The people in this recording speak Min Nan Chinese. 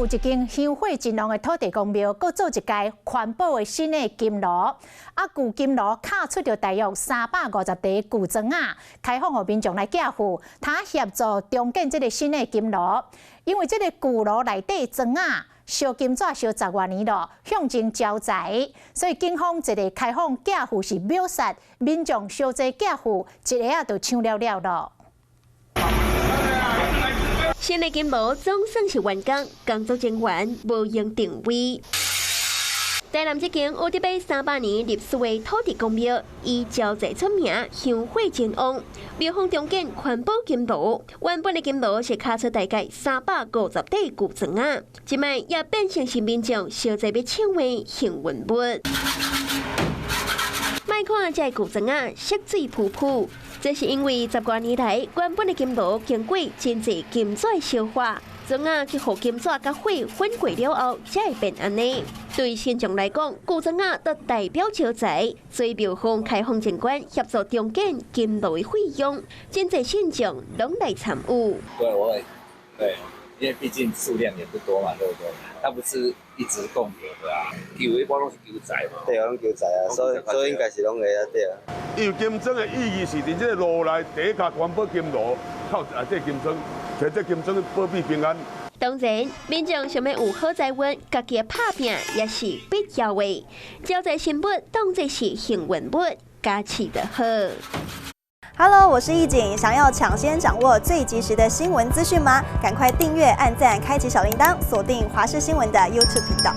有一間香火真旺的土地公廟，閣做一間環保的新的金爐。啊，舊金爐敲出著大約350塊舊磚仔，開放予民眾來寄付，通協助重建這个新的金爐。因為這个舊爐內底磚仔燒金紙燒十外年囉，象徵招財，所以警方一个開放寄付是秒殺，民眾相濟寄付，一下仔就搶了了囉。新的金爐總算是完工，工作人員無閒定位。台南這間有得欲300年歷史的土地公廟，以招財出名，香火真旺。廟方重建環保金爐，原本的金爐是敲出大概350塊舊磚仔，這擺也變成是民眾燒祭欲搶的幸運物。莫看這舊磚仔色水浡浡，這是因為十外年來，原本的金爐經過真濟金紙燒化，磚仔去予金紙佮火混過了後，才會變按呢。對信眾來講，舊磚仔就代表招財，所以廟方開放贈捐協助重建金爐的費用，真濟信眾攏來參與。對，我會，對，因為畢竟數量也不多嘛，對不對？它不是一直共有的啊，求一般攏是求財嘛。對，攏求財啊，所以應該是攏會啊，對啊。因為金磚的意義是佇這個爐內第一跤環保金爐，靠啊這金磚，提這金磚保庇平安。當然，民眾想欲有好財運，家己拍拚也是必要的。招財神物當作是幸運物，加持就好。 Hello，我是易景，想要搶先掌握最及時的新聞資訊嗎？趕快訂閱、按讚、開啟小鈴鐺，鎖定華視新聞的 YouTube 頻道。